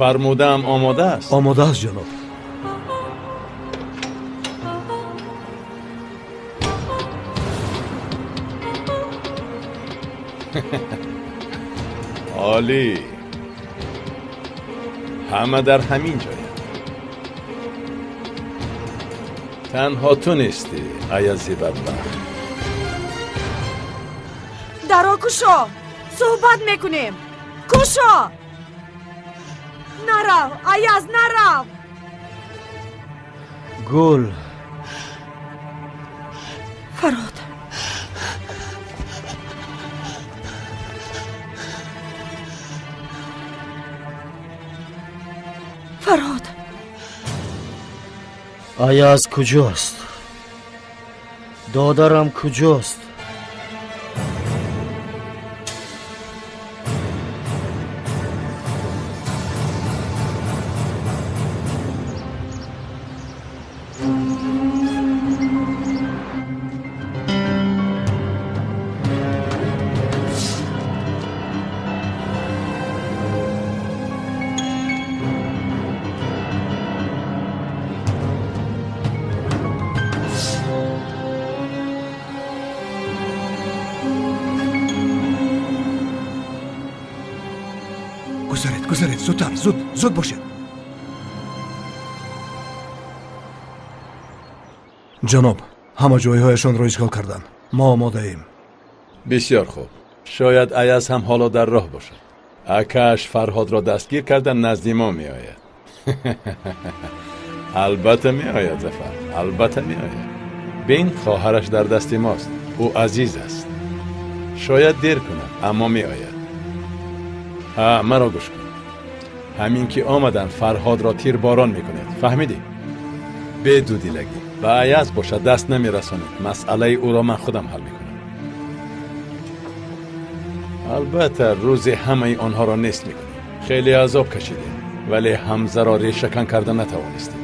Фармудаам омода аст? Омода аст, ҷаноб. Олӣ. Ҳама дар ҳамин ҷоянд. Танҳо ту нестӣ, Аязи бадбахт. Даро кушо, суҳбат мекунем. Кушо! Нарав, Аяз, нарав! Гул. Фарҳод. Фарҳод. Аяз куҷост? Додарам куҷост? Гузаред, гузаред, зудтар, зуд, зуд бошед. Ҷаноб, ҳама ҷойҳояшонро ишғол карданд. Мо омодаем. Бисёр хуб. Шояд Аяз ҳам ҳоло дар роҳ бошад. Акааш Фарҳодро дастгир карда назди мо меояд. Албатта меояд, Зафар, албатта меояд. Бин, хоҳараш дар дасти мост. Ӯ азиз аст. Шояд дер кунад, аммо меояд. Ҳа, маро гӯш кун. Ҳамин ки омаданд, Фарҳодро тирборон мекунед. Фаҳмидӣ? Бедудилагӣ. Ба Аяз бошад даст намерасонед. Масъалаи ӯро ман худам ҳал мекунам. Албатта рӯзе ҳамаи онҳоро нест мекунем. Хеле азоб кашидем, вале Ҳамзаро решакан карда натавонистем.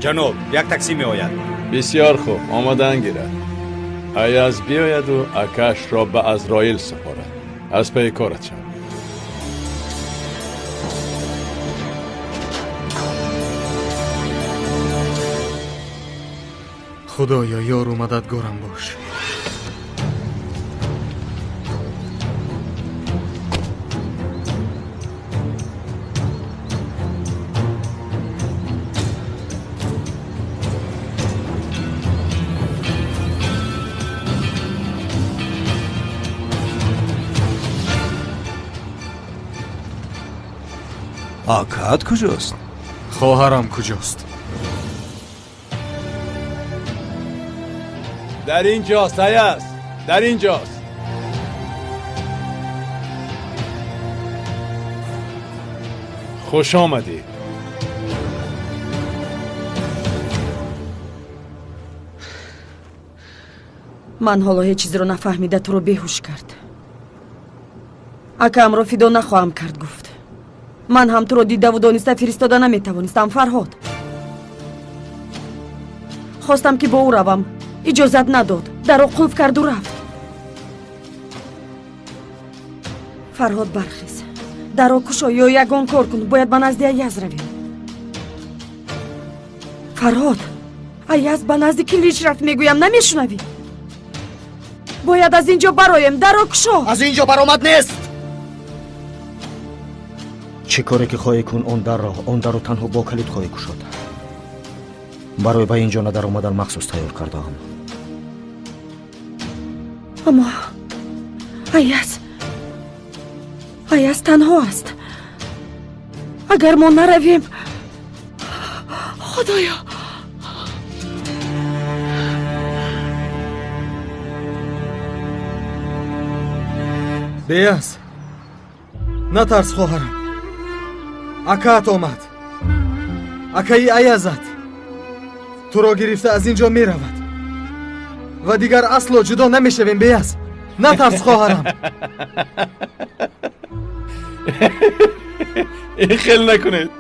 Ҷаноб, як таксӣ меояд. Бисёр хуб, омодаан гирад. Аяз биёяду акаашро ба Азроил супорад. Аз пайи корат шав. Худоё, ёру мададгорам бош. Акаат куҷост? Хоҳарам куҷост? Дар ин ҷост, Аяз, дар ин ҷост. Хуш омадӣ. Ман ҳоло ҳеҷ чизро нафаҳмида туро беҳуш кард. Акаамро фидо нахоҳам кард, гуфт. Ман ҳам туро дидаву дониста фиристода наметавонистам, Фарҳод. Хостам ки бо ӯ равам, иҷозат надод. Даро қулф карду рафт. Фарҳод, бархез. Даро кушо ё ягон кор кун. Бояд ба назди Аяз равем. Фарҳод, Аяз ба назди Килич рафт, мегӯям, намешунавӣ? Бояд аз ин ҷо бароем. Даро кушо. Аз ин ҷо баромад нест. Чӣ коре ки хоҳӣ кун, он дарро, он дарро танҳо бо калид хоҳӣ кушод. Барои ба ин ҷо надаромадан махсус тайёр кардаам. Аммо Аяз, Аяз танҳо аст. Агар мо наравем, Худоё! Беяз, натарс, хоҳарам. Акаат омад. Акаи Аязат туро гирифта аз ин ҷо меравад ва дигар асло ҷудо намешавем. Беяз, натарс, хоҳарам. Ин хел накунед.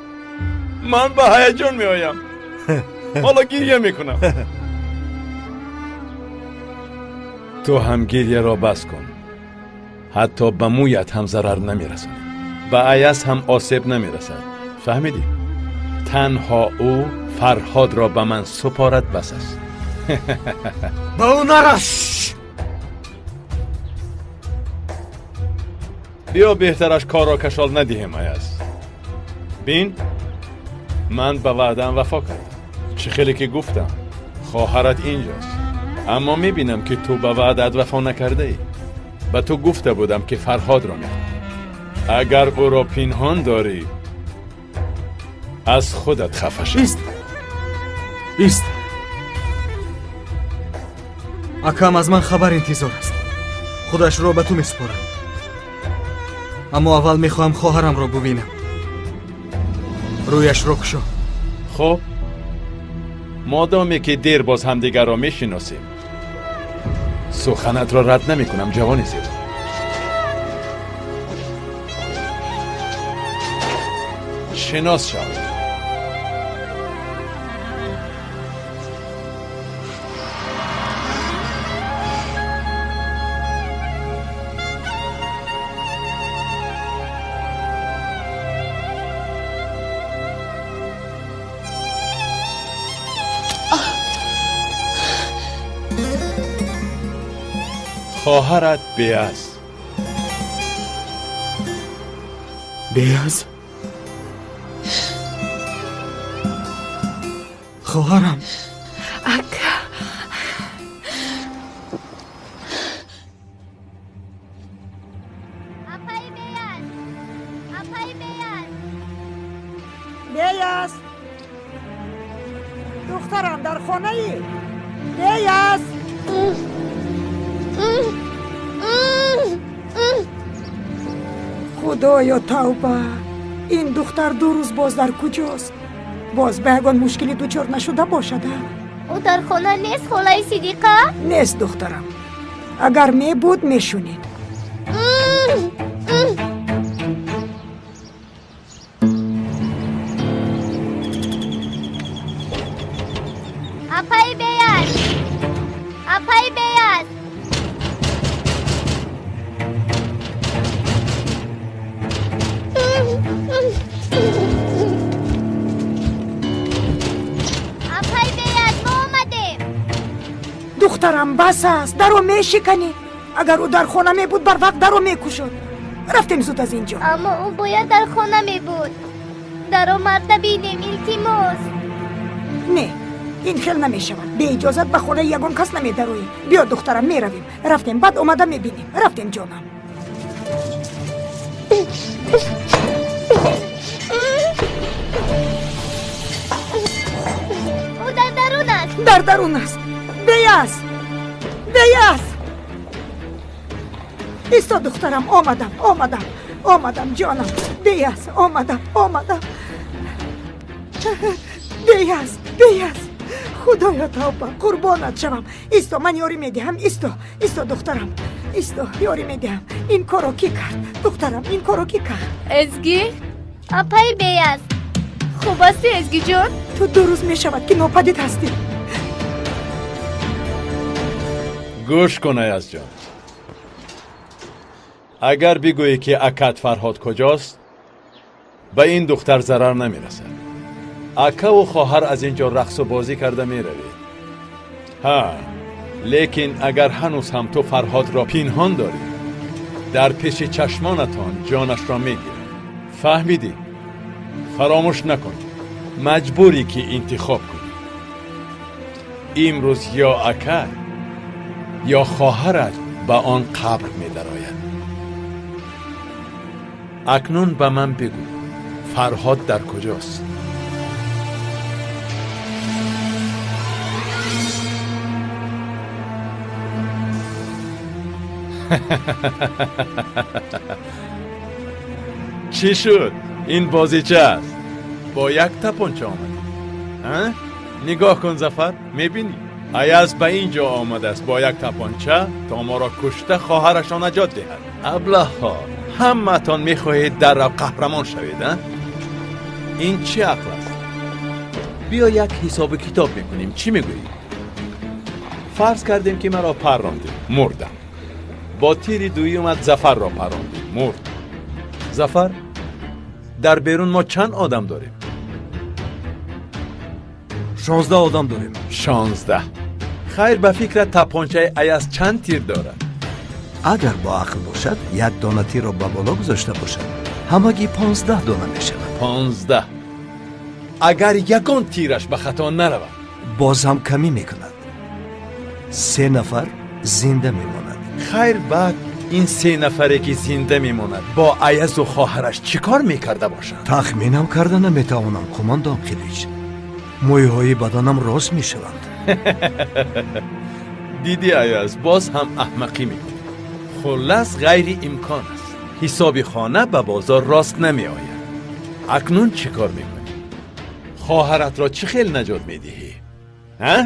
Ман ба ҳаяҷон меоям. Ҳоло гирья мекунам. Ту ҳам гирьяро бас кун. Ҳатто ба мӯят ҳам зарар намерасонӣ. Ба Аяз ҳам осеб намерасад. Фаҳмидӣ? Танҳо ӯ Фарҳодро ба ман супорад бас аст. Ба ӯ нарас! Биё беҳтараш корро кашол надиҳем, Аяз. Бин, ман ба ваъдаам вафо кардам. Чӣ хеле ки гуфтам, хоҳарат инҷост. Аммо мебинам ки ту ба ваъдаат вафо накардаӣ. Ба ту гуфта будам ки Фарҳодро мехоҳам. Агар ӯро пинҳон дорӣ, аз худат хафа шав. Ист! Ист! Акам аз ман хабар интизор аст. Худашро ба ту месупорам. Аммо аввал мехоҳам хоҳарамро бубинам. Рӯяшро кушо. Хуб, модоме ки дер боз ҳамдигарро мешиносем, суханатро рад намекунам, ҷавони зебо. Шинос шав. خواهرت بیاز. بیاز؟ خواهرم. اکا. اپای بیاز. اپای بیاز. بیاز. دخترم در خانه ای. بیاز. Худоё, тавба! Ин духтар 2 рӯз боз дар куҷост? Боз ба ягон мушкилӣ дучор нашуда бошад? Ӯ дар хона нест, холаи Сидиқа? Нест, духтарам. Агар мебуд, мешунид. Апаи Беяз! Апаи Беяз! Апаи Беяз, мо омадем. Духтарам, бас аст, даро мешиканӣ. Агар ӯ дар хона мебуд, барвақт даро мекушод. Рафтем зуд аз ин ҷо. Аммо ӯ бояд дар хона мебуд. Даро марда бинем, илтимос. Не, ин хел намешавад. Беиҷозат ба хонаи ягон кас намедароӣ. Биё, духтарам, меравем. Рафтем, баъд омада мебинем. Рафтем, ҷонам. Ӯ дар дарун аст. Дар дарун аст. Беяз! Беяз! Исто, духтарам, омадам, омадам, омадам, ҷонам. Беяз, омадам, омадам. Беяз, Беяз! Худоё, тавба, қурбонат шавам. Исто, ман ёрӣ медиҳам. Исто, исто, духтарам. Исто, ёрӣ медиҳам. Ин корро кӣ кард? Духтарам, ин корро кӣ кард? Эзгӣ? Апаи Беяз. Хуб ҳастӣ, Эзгиҷон? Ту 2 рӯз мешавад ки нопадид ҳастӣ. Гӯш кун, Аязҷон. Агар бигӯӣ ки акат Фарҳод куҷост, ба ин духтар зарар намерасад. Акаву хоҳар аз ин ҷо рақсу бозӣ карда меравед. Ҳа, лекин агар ҳанӯз ҳам ту Фарҳодро пинҳон дорӣ, дар пеши чашмонатон ҷонашро мегирад. Фаҳмидӣ? Фаромӯш накун, маҷбурӣ ки интихоб кунӣ. Имрӯз ё ака ё хоҳарат ба он қабр медарояд. Акнун ба ман бигӯ, Фарҳод дар куҷост? Чӣ шуд? Ин бозича аст. Бо як тапонча омадӣ. Нигоҳ кун, Зафар, мебинӣ? Аяз ба ин ҷо омадааст бо як тапонча то моро кушта хоҳарашро наҷот диҳад. Аблаҳҳо, ҳамаатон мехоҳед дар рав қаҳрамон шавед, а? Ин чӣ ақл аст? Биё як ҳисобу китоб мекунем. Чӣ мегӯӣ? Фарз кардем ки маро паррондӣ, мурдам. Бо тири дуюмат Зафарро паррондӣ, мурд. Зафар, Дар берун мо чанд одам дорем? 16 одам дорем. 16. Хайр, ба фикрат тапончаи Аяз чанд тир дорад? Агар бо ақл бошад, як дона тирро ба боло гузошта бошад, ҳамагӣ 15 дона мешавад. 15. Агар ягон тираш ба хато наравад, боз ҳам камӣ мекунад. 3 нафар зинда мемонад. Хайр, баъд ин 3 нафаре ки зинда мемонад бо Аязу хоҳараш чӣ кор мекарда бошанд? Тахминам карда наметавонам, қумондон Қилич. Мӯйҳои баданам рост мешаванд. Дидӣ Аяз, боз ҳам аҳмақӣ мекунӣ. Хуллас ғайриимкон аст. Ҳисоби хона ба бозор рост намеояд. Акнун чӣ кор мекунӣ? Хоҳаратро чӣ хел наҷот медиҳӣ? Ҳа?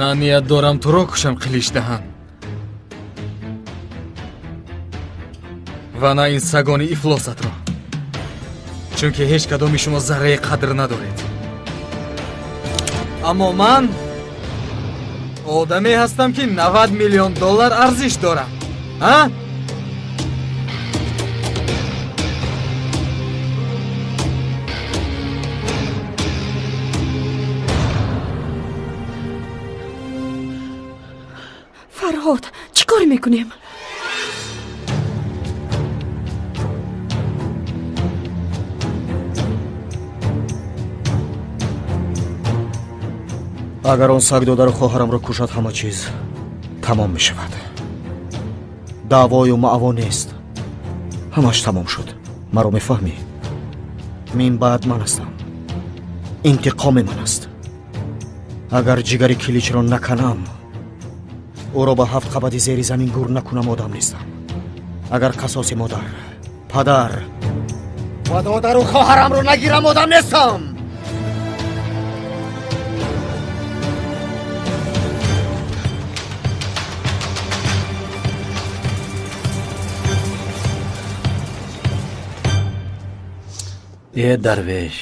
На ният дорам туро кушам, Қилич даҳан, ва на ин сагони ифлосатро, чунки ҳеҷ кадоми шумо зарраи қадр надоред. Аммо ман одаме ҳастам, ки 90 миллион доллар арзиш дорам. Ҳа? Фарҳод, чӣ кор мекунем? Агар он саг додару хоҳарамро кушад, ҳама чиз тамом мешавад. Даъвою маъво нест, ҳамаш тамом шуд. Маро мефаҳмӣ? Мин баъд ман ҳастам, интиқоми ман аст. Агар ҷигари Киличро наканам, ӯро ба 7 қабати зери замин гур накунам, одам нестам. Агар қасоси модар, падар ва додару хоҳарамро нагирам, одам нестам. Е дарвеш,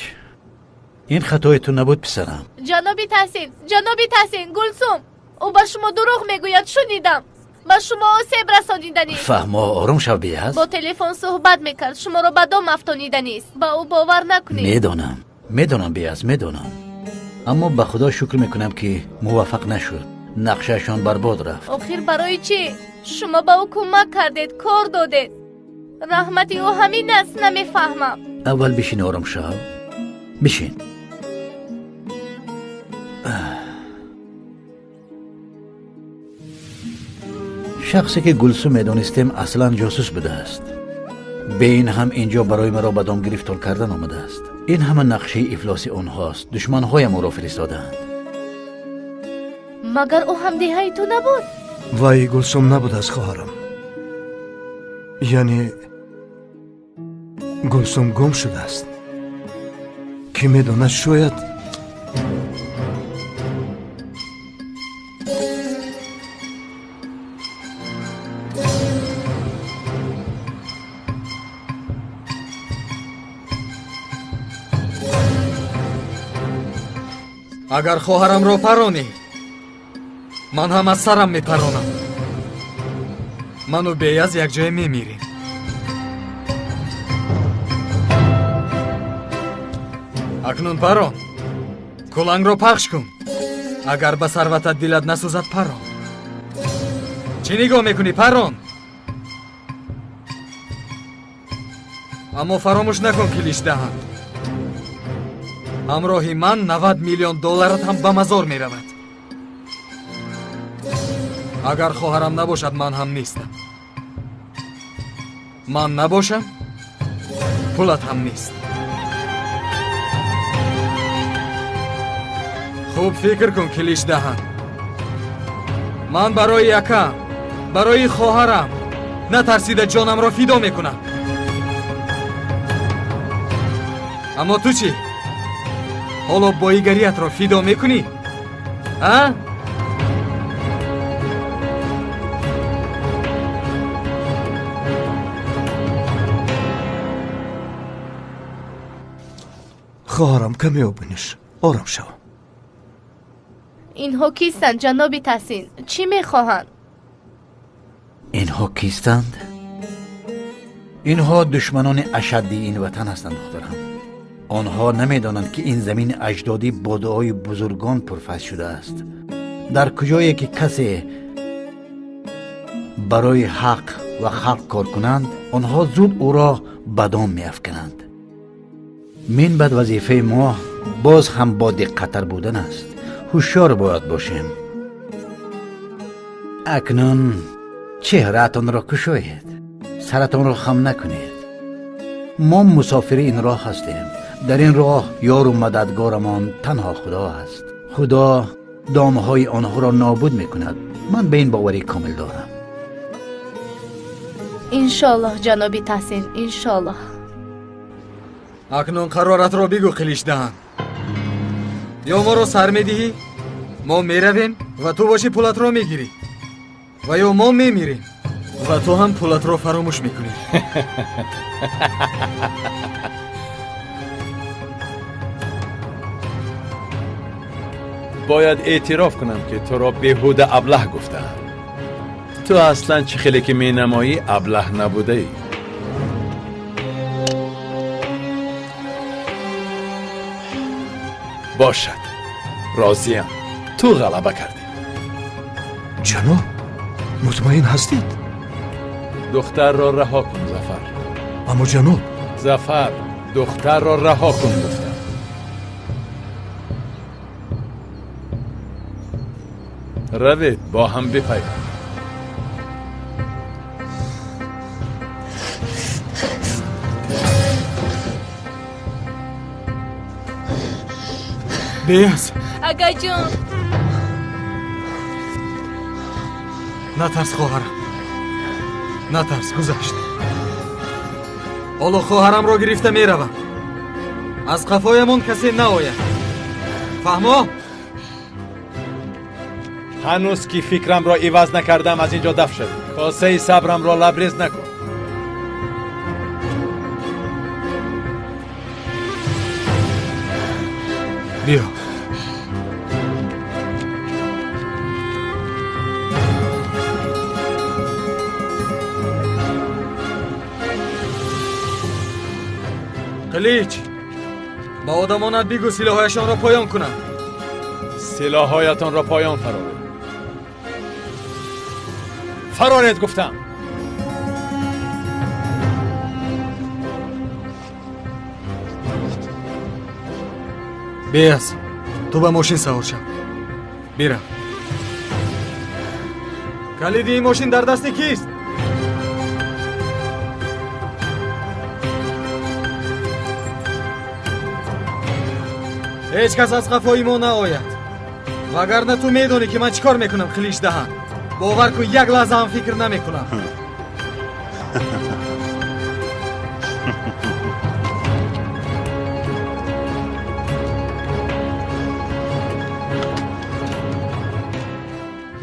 ин хатои ту набуд, писарам. Ҷаноби Таҳсин, ҷаноби Таҳсин, Гулсум, ӯ ба шумо дурӯғ мегӯяд, шунидам. Ба шумо осеб расониданист. Фаҳмо, ором шав, Бияз. Бо телефон суҳбат мекард, шуморо ба дом афтониданист. Ба ӯ бовар накунед. Медонам, медонам, Бияз, медонам. Аммо ба Худо шукр мекунам, ки муваффақ нашуд. Нақшаашон барбод рафт. Охир барои чӣ? Шумо ба ӯ кӯмак кардед, кор додед. Раҳмати ӯ ҳамин аст, намефаҳмам. Аввал бишин, ором шав. Бишин. Шахсе ки Гулсум медонистем, аслан ҷосус будааст. Бе ин ҳам инҷо барои маро ба дом гирифтор кардан омадааст. Ин ҳама нақшаи ифлоси онҳост. Душманҳоям ӯро фиристодаанд. Магар ӯ ҳамдеҳаи ту набуд? Вай Гулсум набудааст, хоҳарам. Яъне Гулсум гум шудааст. Кӣ медонад, шояд Агар хоҳарамро паронӣ, ман ҳам аз сарам мепаронам. Ману Беяз якҷоя мемирем. Акнун парон, кулангро пахш кун. Агар ба сарватат дилат насӯзад, парон. Чӣ нигоҳ мекунӣ, парон? Аммо фаромӯш накун, Килич даҳан. Ҳамроҳи ман 90 миллион долларат ҳам ба мазор меравад. Агар хоҳарам набошад, ман ҳам нестам. Ман набошам, пулат ҳам нест. Хуб фикр кун, Килич даҳан. Ман барои якам, барои хоҳарам натарсида ҷонамро фидо мекунам. Аммо ту чӣ? Ҳоло боигариятро фидо мекунӣ? А? Хоҳарам, каме об бинӯш, ором шав. Инҳо кистанд, ҷаноби Таҳсин? Чӣ мехоҳанд? Инҳо кистанд? Инҳо душманони ашаддии ин ватан ҳастанд, духтарам. Онҳо намедонанд, ки ин замини аҷдодӣ бо дуои бузургон пурфайз шудааст. Дар куҷое ки касе барои ҳақ ва халқ кор кунанд, онҳо зуд ӯро ба дом меафкананд. Мин баъд вазифаи мо боз ҳам бо диққаттар будан аст. Ҳушёр бояд бошем. Акнун чеҳраатонро кушоед, саратонро хам накунед. Мо мусофири ин роҳ ҳастем. Дар ин роҳ ёру мададгорамон танҳо Худо аст. Худо домҳои онҳоро нобуд мекунад. Ман ба ин боварӣ комил дорам. Иншоаллоҳ, ҷаноби Таҳсин, иншоаллоҳ. Акнун қароратро бигӯ, Қиличдаҳан. Ё моро сар медиҳӣ, мо меравем ва ту боши пулатро мегирӣ, ва ё мо мемирем ва ту ҳам пулатро фаромӯш мекунӣ. Бояд эътироф кунам, ки туро беҳуда аблаҳ гуфтаам. Ту аслан чӣ хеле ки менамоӣ аблаҳ набудаӣ. Бошад, розиям. Ту ғалаба кардӣ. Ҷаноб, мутмаин ҳастед? Духтарро раҳо кун, Зафар. Аммо ҷаноб. Зафар, духтарро раҳо кун гуфтам. Равед, бо ҳам бипайванд. Беяз. Акаҷон. Натарс, хоҳарам. Натарс, гузашт. Ҳоло хоҳарамро гирифта меравам. Аз қафоямон касе наояд. Фаҳмо? Ҳанӯз ки фикрамро иваз накардам, аз ин ҷо даф шавед. Косаи сабрамро лабрез накун. Биё. Қилич, ба одамонат бигӯ силоҳҳояшонро поён кунанд. Силоҳҳоятонро поён фароред. Фароред гуфтам. Беяз, ту ба мошин савор шав. Бирав. Калиди ин мошин дар дасти кист? Ҳеҷ кас аз қафои мо наояд. Вагарна ту медонӣ, ки ман чӣ кор мекунам, Қиличдаҳан. Бовар кун, як лаҳза ҳам фикр намекунам.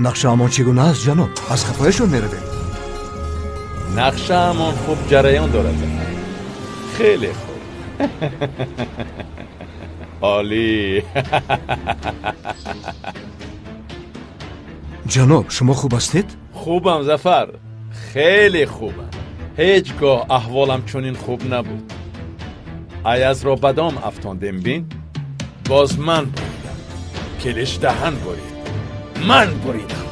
Нақшаамон чӣ гуна аст, ҷаноб? Аз қафояшон меравем. Нақшаамон хуб ҷараён дорад, Зафар. Хеле хуб. Олӣ. Ҷаноб, шумо хуб ҳастед? Хубам, Зафар. Хеле хубам. Ҳеҷ гоҳ аҳволам чунин хуб набуд. Аязро ба дом афтондем, бин. Боз ман буридам. Қиличдаҳан бурид. Ман буридам.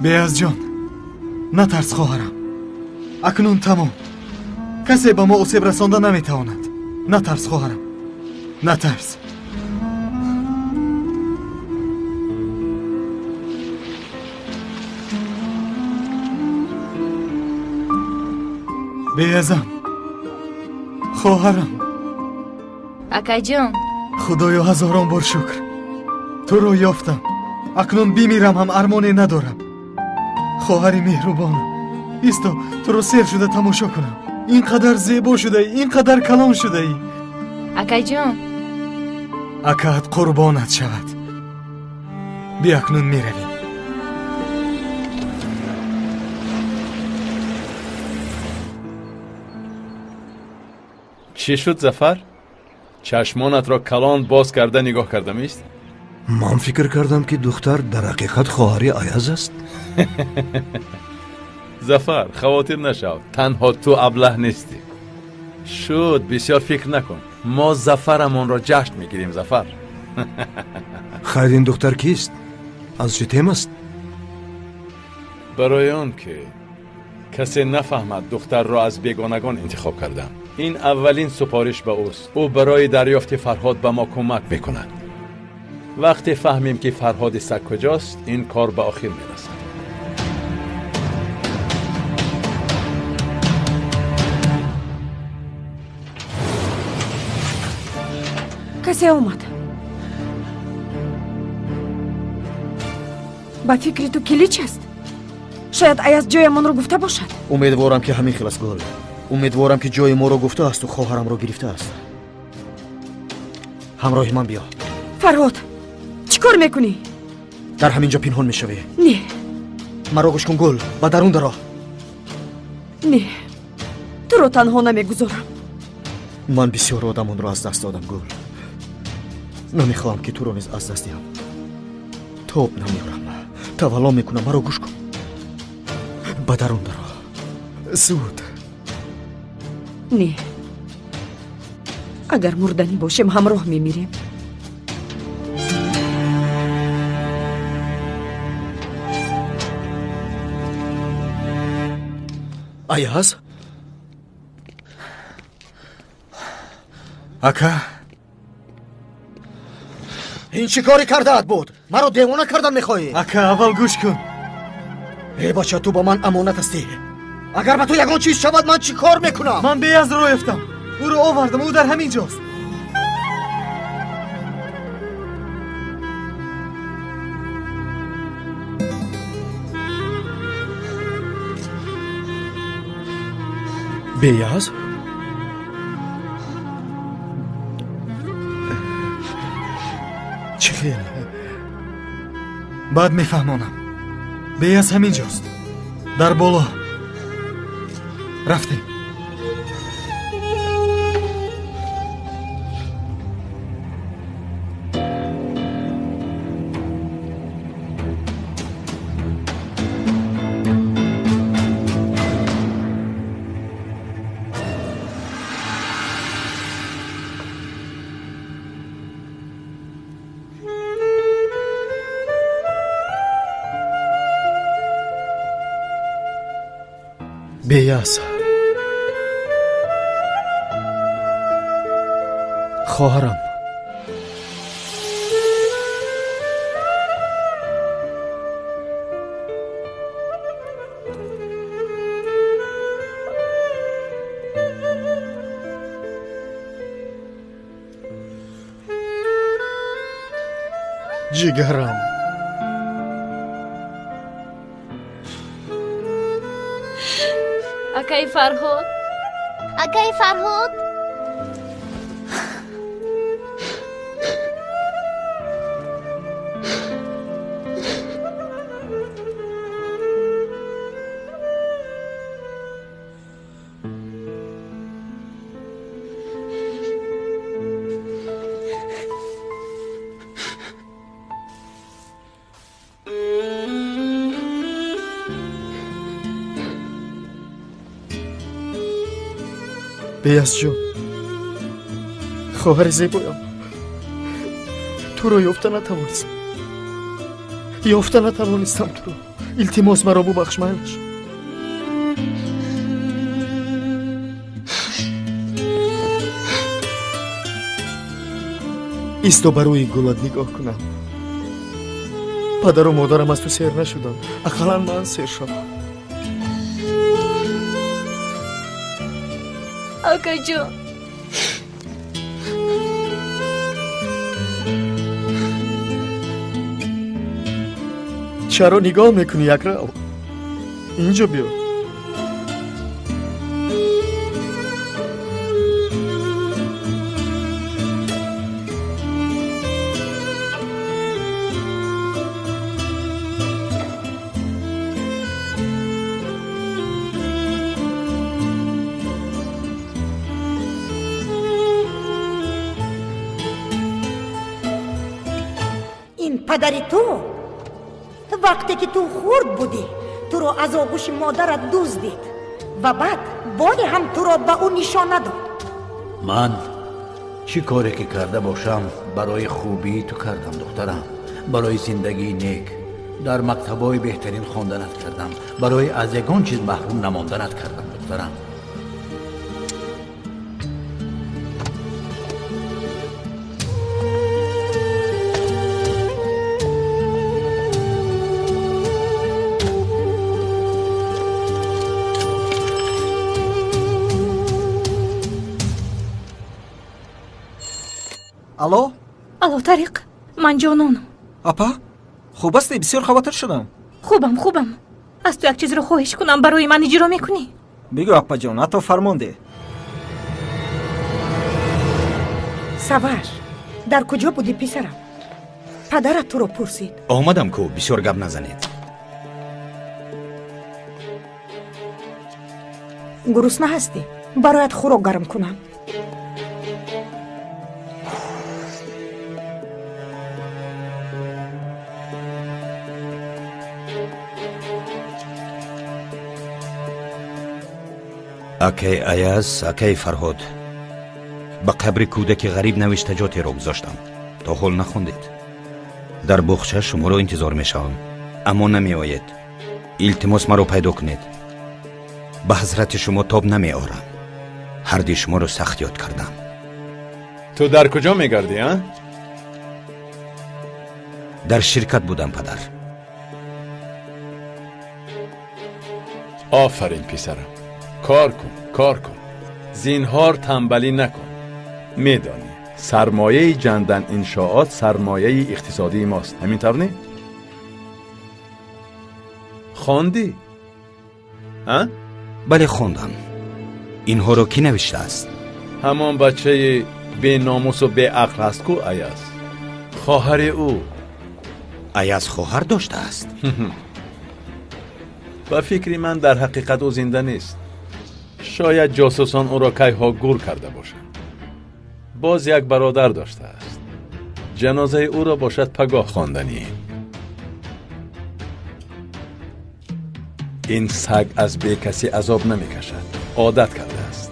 Беязҷон, натарс, хоҳарам. Акнун тамом. Касе ба мо осеб расонда наметавонад. Натарс, хоҳарам. Натарс. Беязам, хоҳарам. Акаҷон. Худоё, ҳазорон бор шукр. Туро ёфтам. Акнун бимирам ҳам армоне надорам. Хоҳари меҳрубонам, исто, туро сер шуда тамошо кунам. Ин қадар зебо шудаӣ, ин қадар калон шудаӣ. Акаҷон. Акаат қурбонат шавад. Биё, акнун меравем. Чӣ шуд, Зафар? Чашмонатро калон боз карда нигоҳ карда меистӣ? Ман фикр кардам, ки духтар дар ҳақиқат хоҳари Аяз аст. Зафар, хавотир нашав, танҳо ту аблаҳ нестӣ. Шуд, бисёр фикр накун. Мо зафарамонро ҷашн мегирем, Зафар. Хайр, ин духтар кист? Аз чӣ тем аст? Барои он ки касе нафаҳмад, духтарро аз бегонагон интихоб кардам. Ин аввалин супориш ба ӯст. Ӯ барои дарёфти Фарҳод ба мо кӯмак мекунад. Вақте фаҳмем ки Фарҳоди саг куҷост, ин кор ба охир мерасад. Касе омад. Ба фикри ту Килич аст? Шояд Аяз ҷоямонро гуфта бошад. Умедворам, ки ҳамин хел аст, Гул. Умедворам, ки ҷои моро гуфтаасту хоҳарамро гирифтааст. Ҳамроҳи ман биё. Фарҳод, чӣ кор мекунӣ? Дар ҳамин ҷо пинҳон мешавӣ. Не. Маро гӯш кун, Гул, ба дарун даро. Не, туро танҳо намегузорам. Ман бисёр одамонро аз даст додам, Гул. Намехоҳам, ки туро низ аз даст диҳам. Тоб намеорам, тавалло мекунам, маро гӯш кун. Ба дарун даро, зуд. Не, агар мурданӣ бошем, ҳамроҳ мемирем. Аяз? Ака, ин чӣ коре кардаат буд? Маро девона кардан мехоҳӣ? Ака, аввал гӯш кун. Э бача, ту ба ман амонат ҳастӣ. Агар ба ту ягон чиз шавад, ман чӣ кор мекунам? Ман Беязро ёфтам, ӯро овардам, ӯ дар ҳамин ҷост. Беяз? Чӣ хел? Баъд мефаҳмонам. Беяз ҳамин ҷост, дар боло. Рафтем. Беяз, хоҳарам, ҷигарам. Акаи Фарҳод, акаи Фарҳод. Беязҷон, хоҳари зебоям, туро ёфта натавонистам, ёфта натавонистам туро. Илтимос, маро бубахш, майлаш. Исто ба рӯи гулат нигоҳ кунам. Падару модарам аз ту сер нашуданд, ақаллан ман сер шавам. Акаҷон, чаро нигоҳ мекунӣ, якрав? Инҷо биё. Падари ту вақте ки ту хурд будӣ, туро аз оғӯши модарат дуздид ва баъд боре ҳам туро ба ӯ нишон надод. Ман чӣ коре ки карда бошам, барои хубии ту кардам, духтарам, барои зиндагии нек. Дар мактабҳои беҳтарин хонданат кардам, барои аз ягон чиз маҳрум намонданат кардам, духтарам. Алло? Алло, Тариқ, ман Ҷононам. Апа, хуб ҳастӣ? Бисёр хавотир шудам. Хубам, хубам. Аз ту як чизро хоҳиш кунам, барои ман иҷро мекунӣ? Бигӯ, апаҷон, ҳатто фармон деҳ. Саваш, дар куҷо будӣ, писарам? Падарат туро пурсид. Омадам ку, бисёр гап назанед. Гурусна ҳастӣ? Бароят хӯрок гарм кунам. Акай Аяз, акай Фарҳод, ба қабри кӯдаки ғариб навиштаҷотеро гузоштам. То ҳол нахондед. Дар боғча шуморо интизор мешавам, аммо намеоед. Илтимос, маро пайдо кунед. Ба ҳасрати шумо тоб намеорам. Ҳарди шуморо сахт ёд кардам. Ту дар куҷо мегардӣ, а? Дар ширкат будам, падар. Офарин, писарам. Кор кун, кор кун. Зинҳор танбалӣ накун. Медонӣ, сармояи ҷандан иншоот сармояи иқтисодии мост. Ҳамин тавр не? Хондӣ? А? Бале, хондам. Инҳоро кӣ навиштааст? Ҳамон бачаи беномусу беақл аст ку, Аяз. Хоҳари ӯ. Аяз хоҳар доштааст? Ба фикри ман, дар ҳақиқат ӯ зинда нест. Шояд ҷосусон ӯро кайҳо гур карда бошанд. Боз як бародар доштааст. Ҷанозаи ӯро бошад пагоҳ хонданӣ. Ин саг аз бекасӣ азоб намекашад, одат кардааст.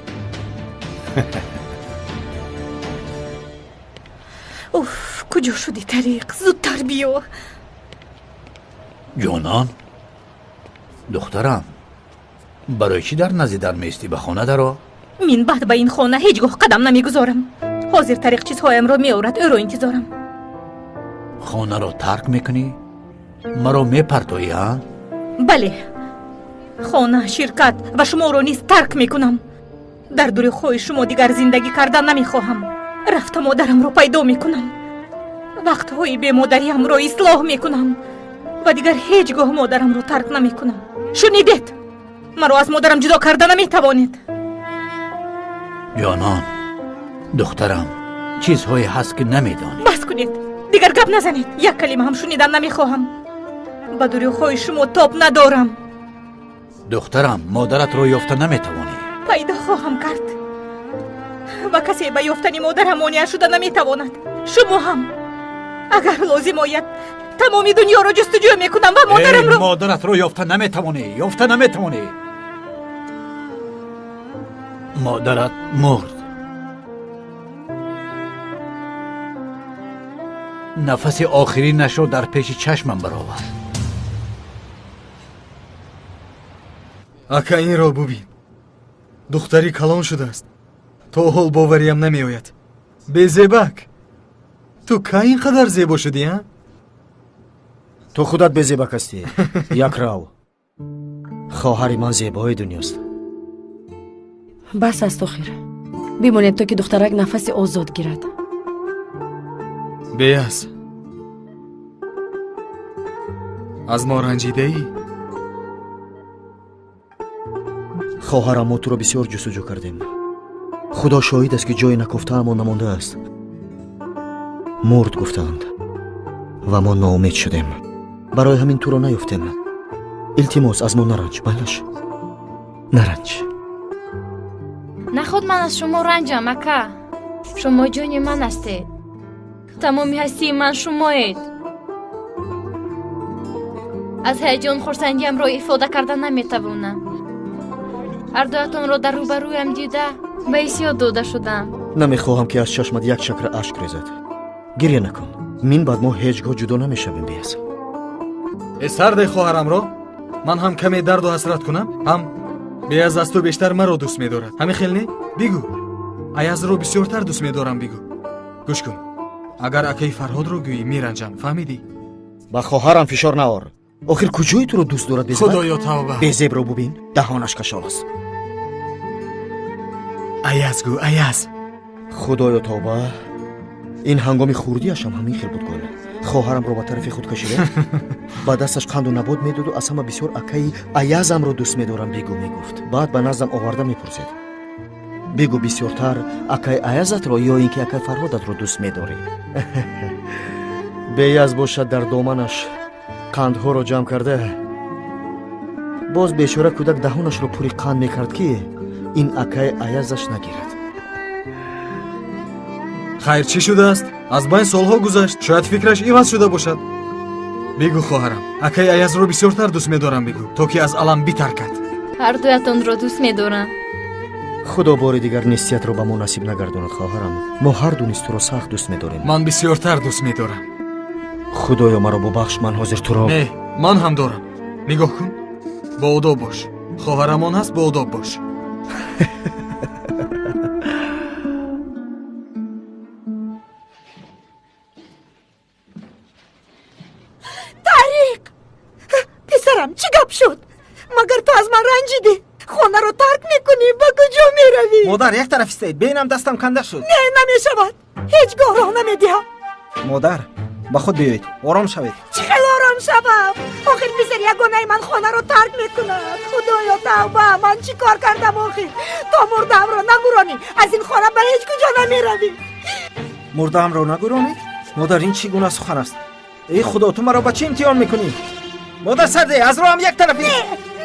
Уф, куҷо шудӣ, Тариқ? Зудтар биё. Ҷонон, духтарам, барои чӣ дар назди дар меистӣ? Ба хона даро. Мин баъд ба ин хона ҳеҷ гоҳ қадам намегузорам. Ҳозир Тариқ чизҳоямро меорад, ӯро интизорам. Хонаро тарк мекунӣ? Маро мепартоӣ, а? Бале, хона, ширкат ва шуморо низ тарк мекунам. Дар дурӯғҳои шумо дигар зиндагӣ кардан намехоҳам. Рафта модарамро пайдо мекунам. Вақтҳои бемодариамро ислоҳ мекунам ва дигар ҳеҷ гоҳ модарамро тарк намекунам. Шунидед? Маро аз модарам ҷудо карда наметавонед. Ҷонон, духтарам, чизҳое ҳаст ки намедонӣ. Бас кунед, дигар гап назанед. Як калима ҳам шунидан намехоҳам. Ба дурӯғҳои шумо тоб надорам. Духтарам, модаратро ёфта наметавонӣ. Пайдо хоҳам кард ва касе ба ёфтани модарам монеа шуда наметавонад. Шумо ҳам агар лозим ояд тамоми дунёро ҷустуҷӯ мекунам ва модарамро. Модаратро ёфта наметавонӣ, ёфта наметавонӣ. Модарат мурд. Нафаси охиринашро дар пеши чашмам баровард. Ака, инро бубин. Духтари калон шудааст. То ҳол бовариям намеояд. Безебак, ту кай ин қадар зебо шудӣ, а? Ту худат безебак ҳастӣ. Якрав, хоҳари ман зебои дунёст. Бас аст охир. Бимонед то ки духтарак нафаси озод гирад. Беяз, аз мо ранҷидаӣ? Хоҳарам, мо туро бисёр ҷустуҷӯ кардем. Худо шоҳид аст, ки ҷое накофтаамон намондааст. Мурд гуфтаанд ва мо ноумед шудем. Барои ҳамин туро наёфтем. Илтимос, аз мо наранҷ, майлаш, наранҷ. Наход ман аз шумо ранҷам, ака. Шумо ҷони ман ҳастед. Тамоми ҳастии ман шумоед. Аз ҳаяҷон хурсандиамро ифода карда наметавонам. Ҳардуятонро дар рӯбарӯям дида Ба ҳиссиёт дода шудам. Намехоҳам, ки аз чашмат як чакра ашк резад. Гиря накун. Мин баъд мо ҳеҷ гоҳ ҷудо намешавем, Беяз. Э сарде хоҳарамро, ман ҳам каме дарду ҳасрат кунам, ҳам Беяз аз ту бештар маро дӯст медорад. Ҳамин хел не? Бигӯ. Аязро бисёртар дӯст медорам, бигӯ. Гӯш кун. Агар акаи Фарҳодро гӯӣ, меранҷам. Фаҳмидӣ? Ба хоҳарам фишор наор. Охир куҷои туро дӯст дорад Безеб? Худоё тавба. Безебро бубин, даҳонаш кашол аст. Аяз гӯ, Аяз. Худоё тавба. Ин ҳангоми хурдиашам ҳамин хел буд гул. Хоҳарамро ба тарафи худ кашида, ба дасташ қанду набот медоду аз ҳама бисёр акаи Аязамро дӯст медорам бигӯ мегуфт. Баъд ба наздам оварда мепурсед. Бигӯ бисёртар акаи Аязатро ё ин ки акаи Фарҳодатро дӯст медорӣ. Беяз бошад дар доманаш қандҳоро ҷамъ карда, боз бечора кӯдак даҳонашро пури қанд мекард, ки ин акаи Аязаш нагирад. Хайр, чӣ шудааст? Аз байн солҳо гузашт, шояд фикраш иваз шуда бошад. Бигӯ хоҳарам, акаи Аязро бисёртар дӯст медорам бигӯ, то ки аз алам битаркад. Ҳар дуятонро дӯст медорам. Худо бори дигар нестиятро ба мо насиб нагардонад, хоҳарам. Мо ҳар ду низ туро сахт дӯст медорем. Ман бисёртар дӯст медорам. Худоё маро бубахш, ман ҳозир туро. Не, ман ҳам дорам. Нигоҳ кун, боодоб бош. Хоҳарамон ҳаст, боодоб бош. Тариқ! Писарам, чӣ гап шуд? Магар ту аз ман ранҷидӣ? Хонаро тарк мекунӣ, ба куҷо меравӣ? Модар, як тараф истед, бинам дастам канда шуд. Не, намешавад. Ҳеҷ гоҳ роҳ намедиҳам. Модар, ба худ биёед, ором шавед. Чӣ хел ором шавам? Охир писар ягонаи ман хонаро тарк мекунад. Худоё тавба, ман чӣ кор кардам охир? То мурдаамро нагуронӣ, аз ин хона ба ҳеҷ куҷо намеравӣ. Мурдаамро нагуронӣ? Модар, ин чӣ гуна сухан аст? Эй худо, ту маро ба чӣ имтиҳон мекунӣ? Модар сарде, аз роҳам як тараф. Не,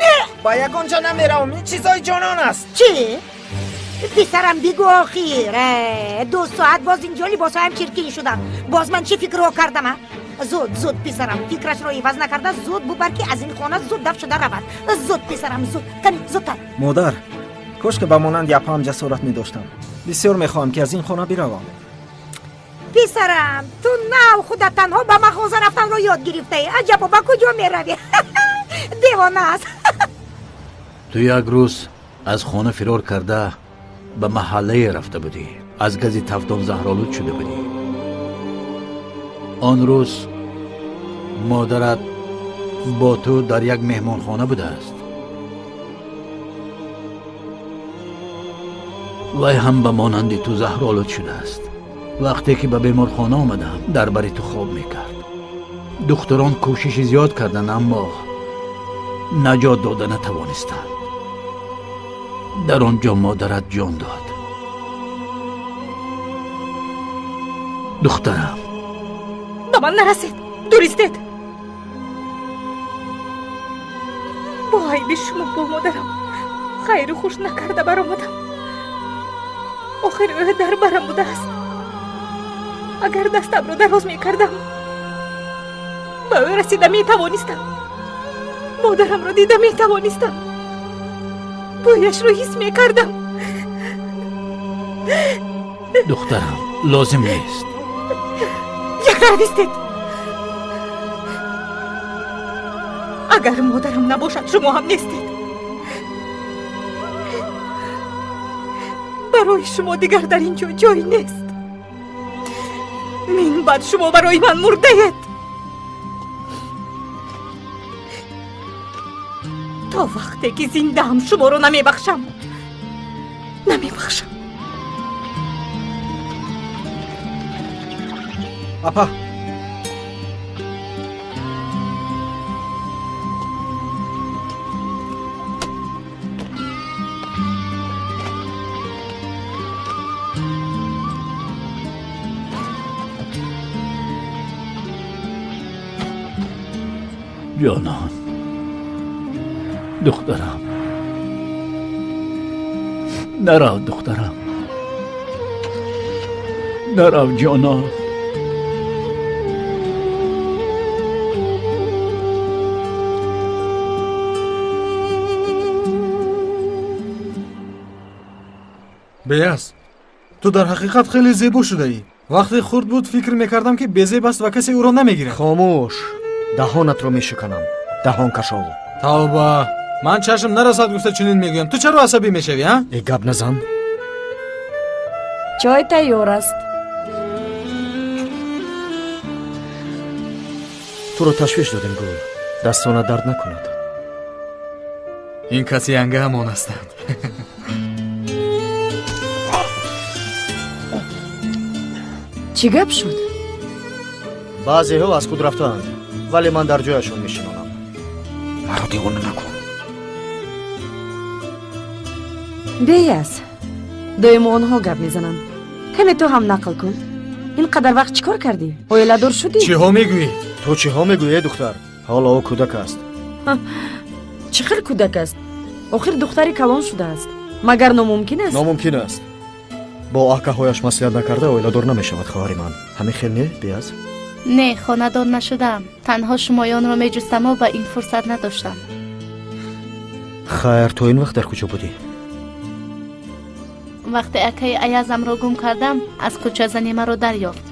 не, ба ягон ҷо намеравам. Ин чизҳои ҷонон аст. Чӣ? Писарам бигӯ охир. 2 соат боз инҷо либосҳоям чиркин шуданд. Боз ман чӣ фикрҳо кардам? Зуд, зуд писарам, фикрашро иваз накарда зуд бубар, ки аз ин хона зуд дафт шуда равад. Зуд писарам, зуд, кани зудтар. Модар, кош ки ба монанди апаам ҷасорат медоштам. Бисёр мехоҳам, ки аз ин хона биравам. Писарам, ту нав худат танҳо ба мағоза рафтанро ёд гирифтаӣ. Аҷабо, ба куҷо меравӣ? Девона аст. Ту як рӯз аз хона фирор карда ба маҳаллае рафта будӣ. Аз гази тафтон заҳролуд шуда будӣ. Он рӯз модарат бо ту дар як меҳмонхона будааст. Вай ҳам ба монанди ту заҳролуд шудааст. Вақте ки ба беморхона омадам, дар бари ту хоб мекард. Духтурон кӯшиши зиёд карданд, аммо наҷот дода натавонистанд. Дар он ҷо модарат ҷон дод. Духтарам, ба ман нарасед, дур истед. Бо айби шумо бо модарам хайру хуш накарда баромадам. Охир ӯ дар барам будааст. Агар дастамро дароз мекардам, ба ӯ расида метавонистам. Модарамро дида метавонистам. Бӯяшро ҳис мекардам. Духтарам, лозим нест. Як тараф истед. Агар модарам набошад, шумо ҳам нестед. Барои шумо дигар дар ин ҷо ҷой нест. Мин баъд шумо барои ман мурдаед. То вақте ки зиндаам шуморо намебахшам. Намебахшам. Апа, ҷонон, духтарам, нарав духтарам, нарав ҷонон. Беяз, ту дар ҳақиқат хеле зебо шудаӣ. Вақте хурд буд фикр мекардам, ки безеб аст ва касе ӯро намегирад. Хомӯш, даҳонатро мешиканам. Даҳон кашол. Тавба, ман чашм нарасад гуфта чунин мегӯям. Ту чаро асабӣ мешавӣ, а? Э, гап назан. Чой тайёр аст. Туро ташвиш додем, Гул. Дастона дард накунад. Ин каси янга ҳамон ҳастанд. Чӣ гап шуд? Баъзеҳо аз худ рафтаанд, вале ман дар ҷояшон мешинонам. Маро девона накун. Беяз, доимо онҳо гап мезананд. Каме ту ҳам нақл кун. Ин қадар вақт чӣ кор кардӣ? Оиладор шудӣ? Чиҳо мегӯед? Ту чиҳо мегӯӣ, духтар? Ҳоло ӯ кӯдак аст. Чӣ хел кӯдак аст? Охир духтари калон шудааст. Магар номумкин аст? Номумкин аст. Бо акаҳояш маслиҳат накарда оиладор намешавад, хоҳари ман. Ҳамин хел не, Беяз? Не, хонадор нашудаам. Танҳо шумоёнро меҷустаму ба ин фурсат надоштам. Хайр, то ин вақт дар куҷо будӣ? Вақте акаи Аязамро гум кардам, аз кӯча зани маро дарёфт.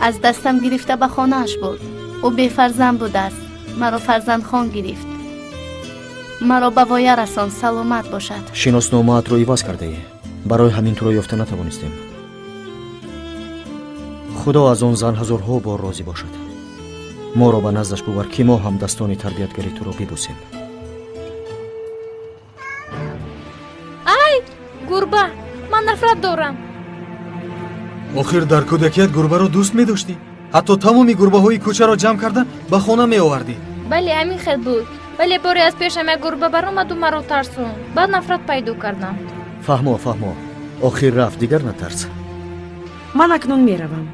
Аз дастам гирифта ба хонааш бурд. Ӯ бефарзанд будааст. Маро фарзандхон гирифт. Маро ба воя расон, саломат бошад. Шиносномаатро иваз кардаӣ. Барои ҳамин туро ёфта натавонистем. Худо аз он зан ҳазорҳо бор розӣ бошад. Моро ба наздаш бубар, ки мо ҳам дастони тарбиятгари туро бибӯсем. Ай, гурба! Ман нафрат дорам. Охир дар кӯдакият гурбаро дӯст медоштӣ. Ҳатто тамоми гурбаҳои кӯчаро ҷамъ карда ба хона меовардӣ. Бале, ҳамин хел буд. Вале боре аз пешам як гурба баромаду маро тарсонд. Баъд нафрат пайдо кардам. Фаҳмо, фаҳмо. Охир рафт, дигар натарс. Ман акнун меравам.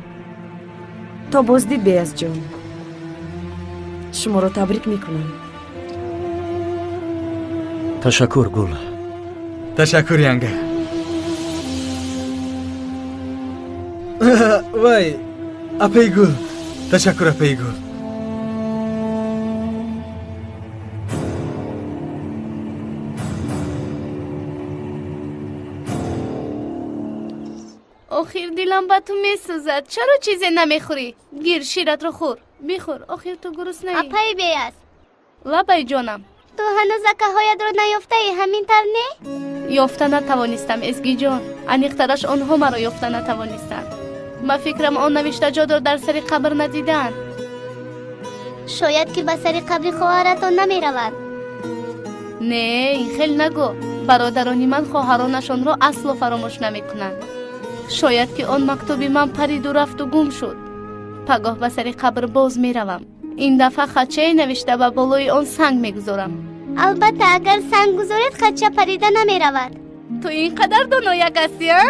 То боздид, Беязҷон. Шуморо табрик мекунам. Ташаккур, Гул. Ташаккур, янга. Вай, апаи Гул. Ташаккур, апаи Гул. Охир дилам ба ту месӯзад. Чаро чизе намехӯрӣ? Гир, ширатро хӯр. Бихӯр, охир ту гуруснаӣ. Апаи Беяз. Лабай ҷонам. Ту ҳанӯз акаҳоятро наёфтаӣ, ҳамин тавр не? Ёфта натавонистам, Эзгиҷон. Аниқтараш онҳо маро ёфта натавонистанд. Ба фикрам он навиштаҷотро дар сари қабр надидаанд. Шояд ки ба сари қабри хоҳаратон намераванд. Не, ин хел нагӯ. Бародарони ман хоҳаронашонро асло фаромӯш намекунанд. Шояд ки он мактуби ман париду рафту гум шуд. Пагоҳ ба сари қабр боз меравам. Ин дафъа хатчае навишта ба болои он санг мегузорам. Албатта, агар санг гузоред, хатча парида намеравад. Ту ин қадар донояк ҳастӣ, а?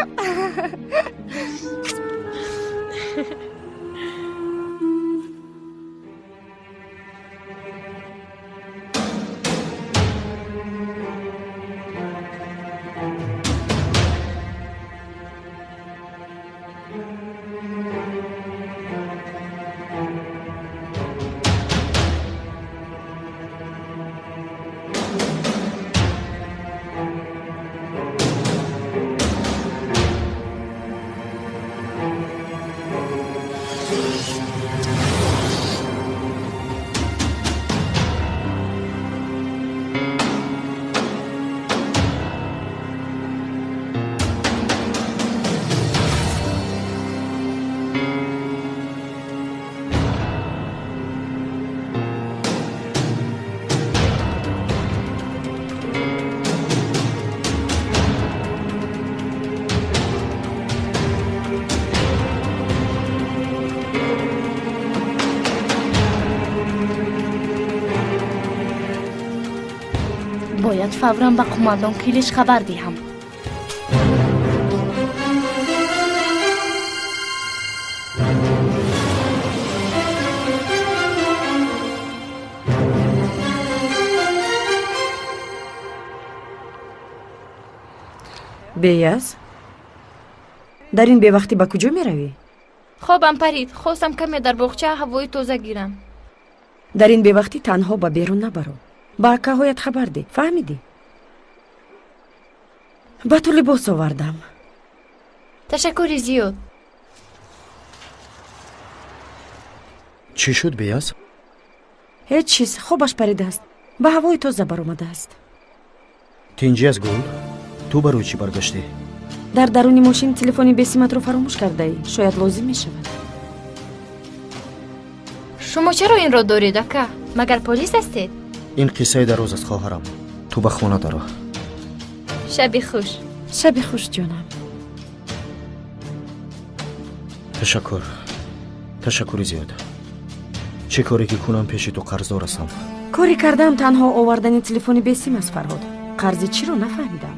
Бояд фавран ба қумандон Килич хабар диҳам. Беяз, дар ин бевақтӣ ба куҷо меравӣ? Хобам парид, хостам каме дар боғча ҳавои тоза гирам. Дар ин бевақтӣ танҳо ба берун набаро. Ба акаҳоят хабар деҳ, фаҳмидӣ? Ба ту либос овардам. Ташаккури зиёд. Чӣ шуд, Беяз? Ҳеҷ чиз, хобаш паридааст. Ба ҳавои тоза баромадааст. Тинҷӣ аст, Гул? Ту барои чӣ баргаштӣ? Дар даруни мошин телефони бесиматро фаромӯш кардаӣ. Шояд лозим мешавад. Шумо чаро инро доред, ака? Магар полис ҳастед? Ин қиссаи дароз аст, хоҳарам. Ту ба хона даро. Шаби хуш. Шаби хуш, ҷонам. Ташаккур. Ташаккури зиёд. Чӣ коре ки кунам, пеши ту қарздор ҳастам. Коре кардам танҳо овардани телефони бесим аст, Фарҳод. Қарзи чиро нафаҳмидам.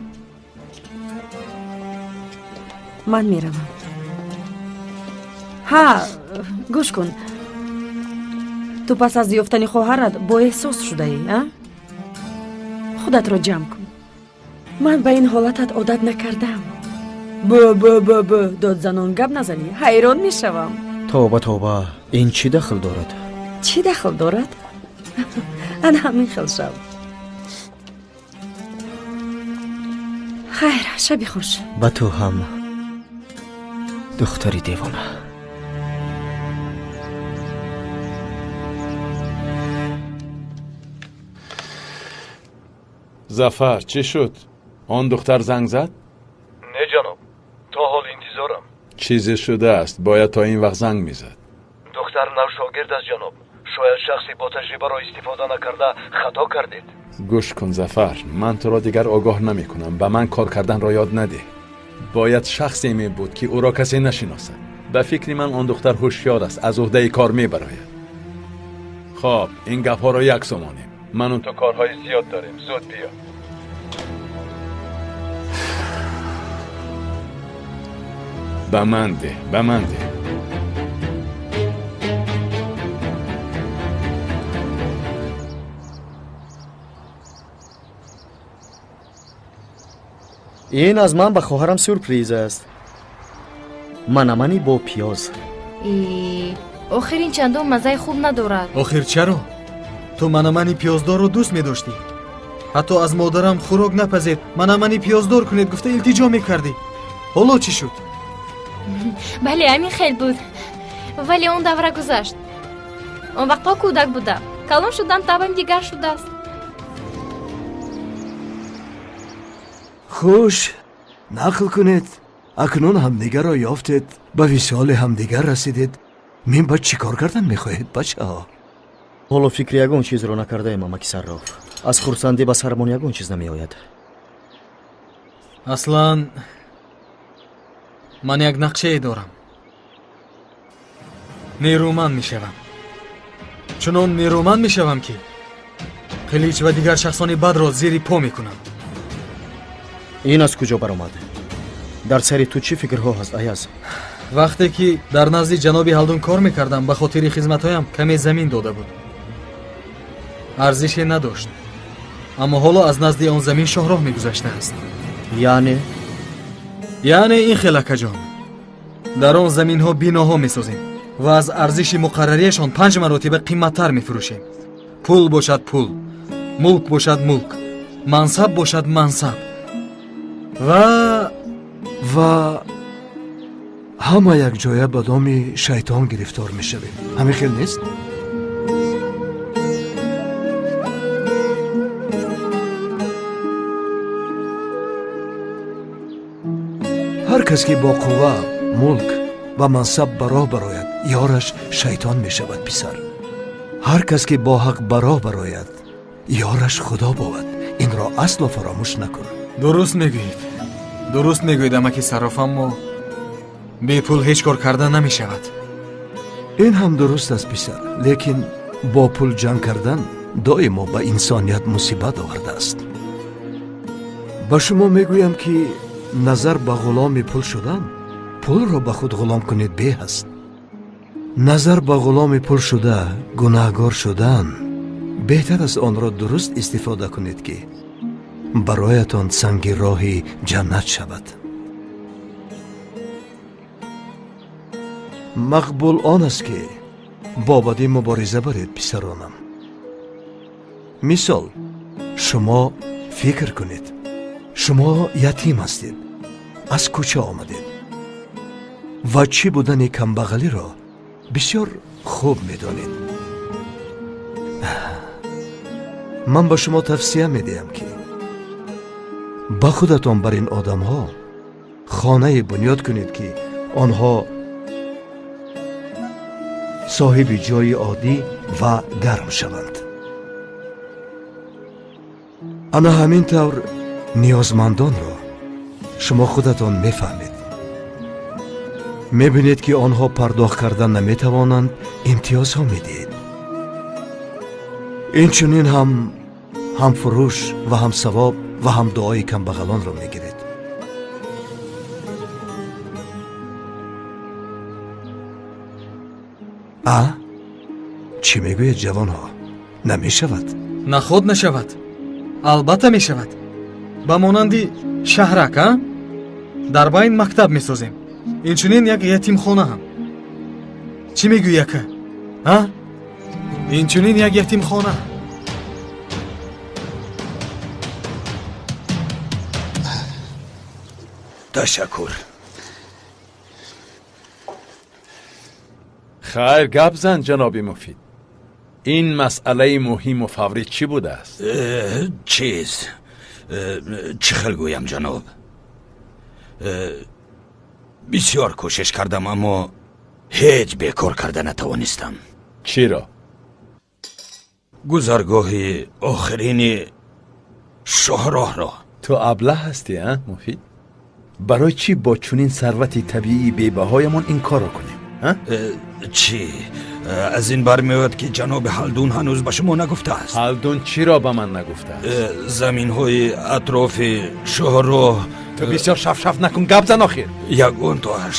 Ман меравам. Ҳа, гӯш кун. Ту пас аз ёфтани хоҳарат боэҳсос шудаӣ, а? Худатро ҷамъ кун. Ман ба ин ҳолатат одат накардам. Б б б б додзанон гап назанӣ, ҳайрон мешавам. Тавба, тавба, ин чӣ дахл дорад? Чӣ дахл дорад? Ана ҳамин хел шав. Хайр, шаби хуш. Ба ту ҳам, духтари девона. Зафар, чӣ шуд? Он духтар занг зад? Не, ҷаноб, то ҳол интизорам. Чизе шудааст, бояд то ин вақт занг мезад. Духтар нав шогирд аст, ҷаноб. Шояд шахси бо таҷрибаро истифода накарда хато кардед. Гӯш кун, Зафар, ман туро дигар огоҳ намекунам. Ба ман кор карданро ёд надеҳ. Бояд шахсе мебуд, ки ӯро касе нашиносад. Ба фикри ман он духтар ҳушёр аст, аз уҳдаи кор мебарояд. Хоб, ин гапҳоро як сомонем. Ману ту корҳои зиёд дорем. Зуд биё. Ба ман деҳ, ба ман деҳ. Ин аз ман ба хоҳарам сюрприз аст. Манамани бо пиёз. Охир ин чандон маззаи хуб надорад. Охир чаро? Ту манамани пиёздорро дӯст медоштӣ. Ҳатто аз модарам хӯрок напазед, манамани пиёздор кунед гуфта илтиҷо мекардӣ. Ҳоло чӣ шуд? Бале, ҳамин хел буд. Вале он давра гузашт. Он вақтҳо кӯдак будам. Калон шудам, табам дигар шудааст. Хуш, нақл кунед. Акнун ҳамдигарро ёфтед, ба висоли ҳамдигар расидед. Мин ба чӣ кор кардан мехоҳед, бачаҳо? Ҳоло фикри ягон чизро накардаем, амаки Сарроф. Аз хурсандӣ ба сармон ягон чиз намеояд. Аслан ман як нақшае дорам. Нерӯманд мешавам. Чунон нерӯманд мешавам, ки Қилич ва дигар шахсони бадро зери по мекунам. Ин аз куҷо баромад? Дар сари ту чӣ фикрҳо ҳаст, Аяз? Вақте ки дар назди ҷаноби Ҳалдун кор мекардам, ба хотири хизматҳоям каме замин дода буд. Арзише надошт. Аммо ҳоло аз назди он замин шоҳроҳ мегузаштааст. Яъне? Яъне ин хел, акаҷон. Дар он заминҳо биноҳо месозем ва аз арзиши муқаррариашон 5 маротиба қиматтар мефурӯшем. Пул бошад пул, мулк бошад мулк, мансаб бошад мансаб. Ва ҳама якҷоя ба доми шайтон гирифтор мешавем. Ҳамин хел нест? Ҳар кас ки бо қувва, мулк ва мансаб ба роҳ барояд, ёраш шайтон мешавад, писар. Ҳар кас ки бо ҳақ ба роҳ барояд, ёраш Худо бовад. Инро асло фаромӯш накун. Дуруст мегӯед. Дуруст мегӯед, амаки Сарроф, аммо бепул ҳеҷ кор карда намешавад. Ин ҳам дуруст аст, писар, лекин бо пул ҷанг кардан доимо ба инсоният мусибат овардааст. Ба шумо мегӯям, ки назар ба ғуломи пул шудан, пулро ба худ ғулом кунед беҳ аст. Назар ба ғуломи пул шуда гунаҳгор шудан беҳтар аст. Онро дуруст истифода кунед, ки бароятон санги роҳи ҷаннат шавад. Мақбул он аст, ки бо бадӣ мубориза баред, писаронам. Мисол, шумо фикр кунед, шумо ятим ҳастед, аз кӯча омадед. Ва чӣ будани камбағалиро бисёр хуб медонед. Ман ба шумо тавсия медиҳам, ки ба худатон бар ин одамҳо хонае бунёд кунед, ки онҳо соҳиби ҷойи оддӣ ва гарм шаванд. Ана ҳамин тавр ниёзмандонро шумо худатон мефаҳмед. Мебинед, ки онҳо пардохт кардан наметавонанд, имтиёзҳо медиҳед. Инчунин ҳам фурӯш ва ҳам савоб ва ҳам дуои камбағалонро мегиред. А? Чӣ мегӯед, ҷавонҳо? Намешавад? Наход нашавад. Албатта мешавад. Ба монанди шаҳрак, а? Дар байн мактаб месозем. Инчунин як ятимхона ҳам. Чӣ мегӯӣ, ака? А? Инчунин як ятимхона. Ташаккур. Хайр, гап зан, ҷаноби Муфид. Ин масъалаи муҳиму фаврӣ чӣ будааст? Чиз, чӣ хел гӯям, ҷаноб? Бисёр кӯшиш кардам, аммо ҳеҷ бекор карда натавонистам. Чиро? Гузаргоҳи охирини шоҳроҳро. Ту аблаҳ ҳастӣ, а, Муфид? Барои чӣ бо чунин сарвати табиии бебаҳоямон ин корро кунем? Чӣ? Аз ин бармеояд, ки ҷаноби Ҳалдун ҳанӯз ба шумо нагуфтааст. Ҳалдун чиро ба ман нагуфтааст? Заминҳои атрофи шоҳроҳ. Ту бисёр шафшаф накун, гап зан охир. Ягон тоаш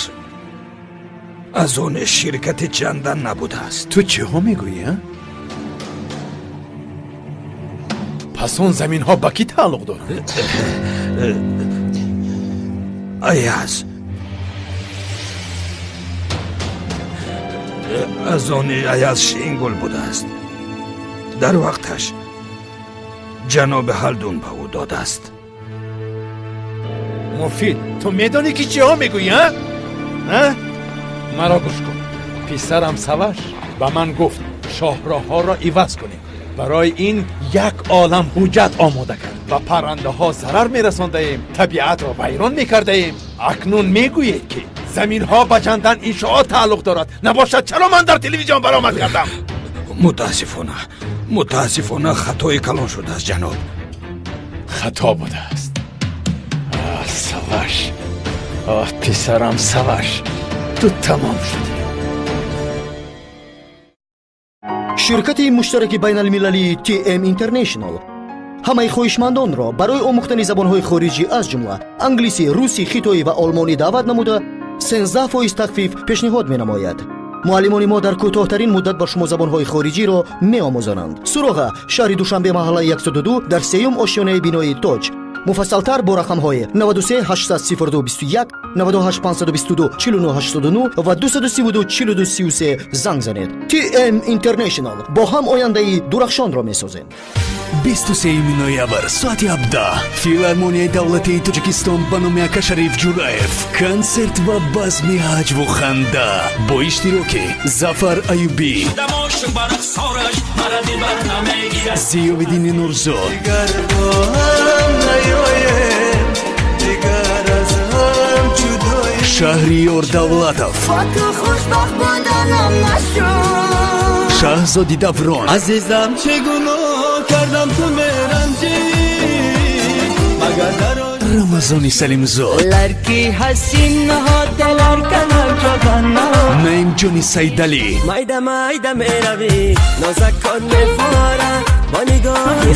аз он ширкати чандан набудааст. Ту чиҳо мегӯӣ, а? Пас он заминҳо ба кӣ тааллуқ доранд? Аяз. Аз они Аяз Шингул будааст. Дар вақташ ҷаноби Ҳалдун ба ӯ додааст. Муфид, ту медонӣ, ки чиҳо мегӯӣ, а? Маро гӯш кун. Писарам Саваш ба ман гуфт шоҳроҳҳоро иваз кунем. Барои ин як олам ҳуҷҷат омода кард. Ба паррандаҳо зарар мерасондаем, табиатро вайрон мекардаем. Акнун мегӯед, ки заминҳо ба чандан иншоот тааллуқ дорад. Набошад, чаро ман дар телевизион баромад кардам? Мутаассифона, мутаассифона хатои калон шудааст, ҷаноб. Хато будааст. Оҳ, Саваш, оҳ, писарам Саваш, ту тамом шудӣ. Ширкати муштараки байналмилалии TM International ҳамаи хоҳишмандонро барои омӯхтани забонҳои хориҷӣ, аз ҷумла англисӣ, русӣ, хитоӣ ва олмонӣ даъват намуда 13% тахфиф пешниҳод менамояд. Муаллимони мо дар кӯтоҳтарин муддат ба шумо забонҳои хориҷиро меомӯзонанд. Суроға: шаҳри Душанбе, маҳаллаи 102, дар сеюм ошёнаи бинои Тоҷ. Муфассалтар бо рақамҳои 93 802 21, 98 522 49 89 ва 232 42 33 занг занед. TM International бо ҳам ояндаи дурахшонро месозем. 23 ноябр соати 17 Филармонияи давлатии Тоҷикистон ба номи Акашариф Ҷураев консерт ва базми ҳаҷву ханда бо иштироки Зафар Аюбӣ, Зиёвиддини Нурзод, Шаҳриёр Давлатов, Шаҳзоди Даврон, азизам, чӣ гуноҳ кардам, ту меранҷӣ, Рамазони Салимзод, Наимҷони Сайдалӣ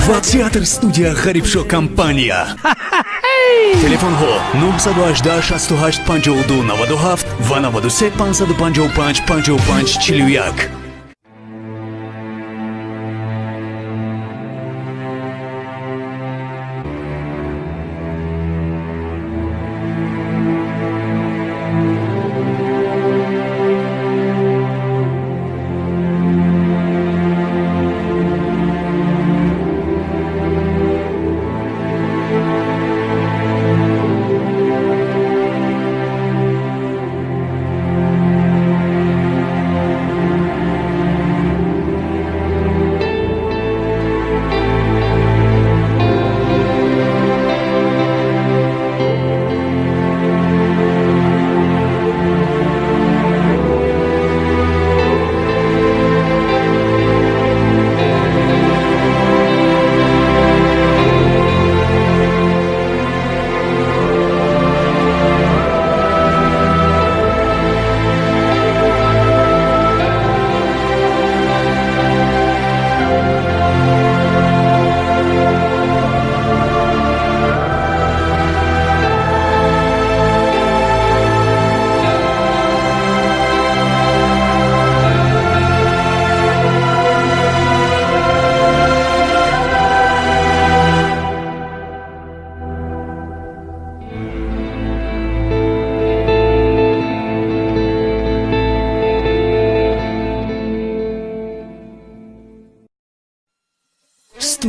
ва театр студия Ғарибшо компания. Телефонҳо 918 68 52 97 ва 93 555 55 41.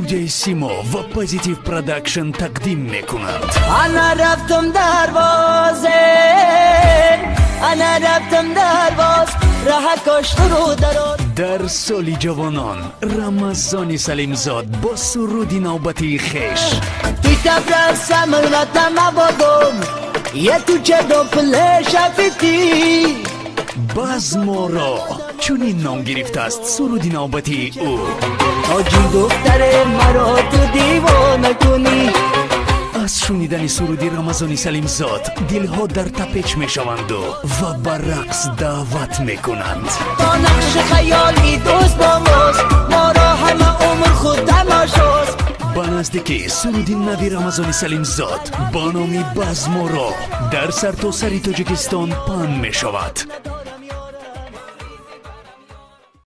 Студияи Симо ва Позитив Продакшн тақдим мекунанд. Ана рафтам дарвозе, ана рафтам дарвоз, раҳа кошт рӯ дароз. Дар соли ҷавонон Рамазони Салимзод бо суруди навбатии хеш. Туй табрасамл ватамабодом, е ту чедо плешафити. Базморо чунин ном гирифтааст суруди навбатии ӯ. Тоҷи духтаре маро ту девона кунӣ. Аз шунидани суруди Рамазони Салимзод дилҳо дар тапеч мешаванду ва ба рақс даъват мекунанд. То нақши хаёли дӯст бо мост, моро ҳама умр худ тамошост. Ба наздикӣ суруди нави Рамазони Салимзод бо номи Базморо дар сартосари Тоҷикистон паҳн мешавад.